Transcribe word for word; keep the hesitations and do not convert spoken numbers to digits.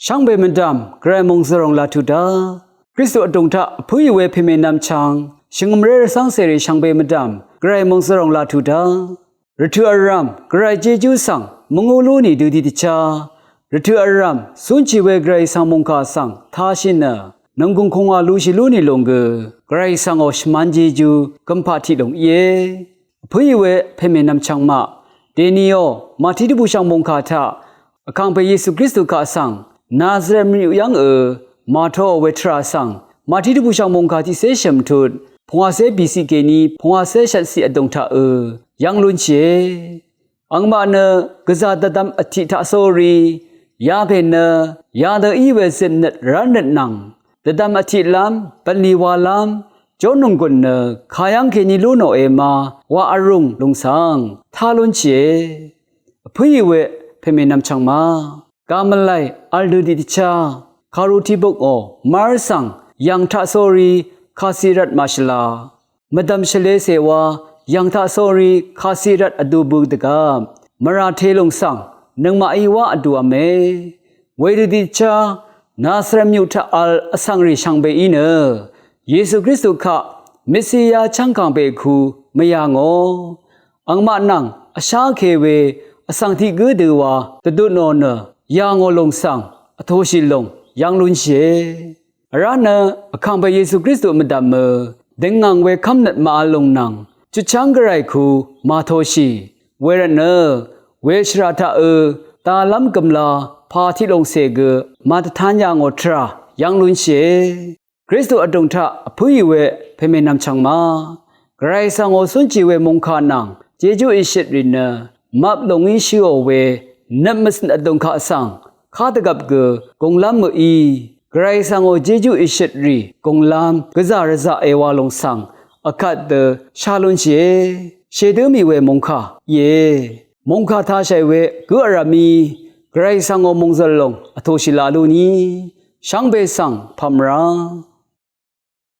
Shvngbe mvdv̀m Gvray mòngzø̀ròng laq tuq dá. Kristu vdùng taq vpǿì we pèmènvm chvng shvngø̀mré rvcv́ngcèrì shvngbe mvdv̀m Gvray mòngzø̀ròng laq tuq dá. Rvtø̀ vrv̀m Gvray jejú svng mvngú lú nì dø tiqdvchá, rvtø̀ vrv̀m cúnshì we Gvray svng mòngkà svng táshì nø nònggùng kùngwà lushì lú nì lòng gø Gvray svngò shvmán jejú gømpaq tiq lòng íe. Vpǿì we pèmènvm chvngmaq, dèniò màtí dvbùshv̀ng mòngkà taq Vkàngpè Yesu Kristu kaq svng Nazaret mvyuq yv́ng ø màtoò we tvrà svng màtí dvbùshv̀ng mòngkà tiqcé shø̀m tut pungwàcé bìciq kèní pungwàcé shvtciq vdùng taq ø yv́ng lúnshìe. Angmaq nø gvzà dvdvm vtiq taq sórí yapè nø yadø í we zøtnøt rv́lnøt nvng dvdvm vtiqlv́m bv̀nlì walv́m jórnònggùn nø kayv́ng kèní lú nòe ma wa vrùng lùng svng tá lúnshìe. Vpǿì we pèmènvm chvngma, gàmvlàì v̄l dø tiqdvchá kàru tiqbukò mv́r svng yv̀ng taq sórí kàcì rvt màshvla, mvdv̀m shvlē cèwa yv̀ng taq sórí kàcì rvt vdu bø dvgvp mvrà te lùng svng nøngmaqí wá vduv̄me. Wedø tiqdvchá Nazaret mvyuq taq v̄l vsvng rì shvngbeí nø Yesu Kristu kaq Mesiya chv́ng kàngpè ku mvyà ngò. Angmaq nvng vsháke we vsvng tiq gǿ dø wa dvdutnò nø yà ngò lùng svng vtōshì lùng yv́ng lúnshìe. Vrá nø Vkàngpè Yesu Kristu mvdv̀m ø døngngv̀ng we kv́mnøt màvl lùng nvng chutchv́ng Gvray ku màtōshì. Wervtnø we shvrà taq ø dalv́m gø̀mla pà tiq lòngcè gø màdvtan yà ngò tvrà yv́ng lúnshìe. Kristu vdùng taq vpǿì we pèmènvm chvngma, Gvray svngò cúnshì we mòngkà nvng jejú ìshøtrì nø mvp lòngí shøò we nøt mvcø̀n vdùng kaq svng kadvgvp gø gùnglv́m mø̀í, Gvray svngò jejú ìshøtrì gùnglv́m gvzà rvzaq èwa lùng svng vkvt dø shá lúnshìe. Shèdǿ mì we mòngkà íe. Mòngkà tāshàì we gǿ vrv̀mí Gvray svngò mòngzø̀l lùng vtōshì la lú ni shvngbe svng pv̀mra.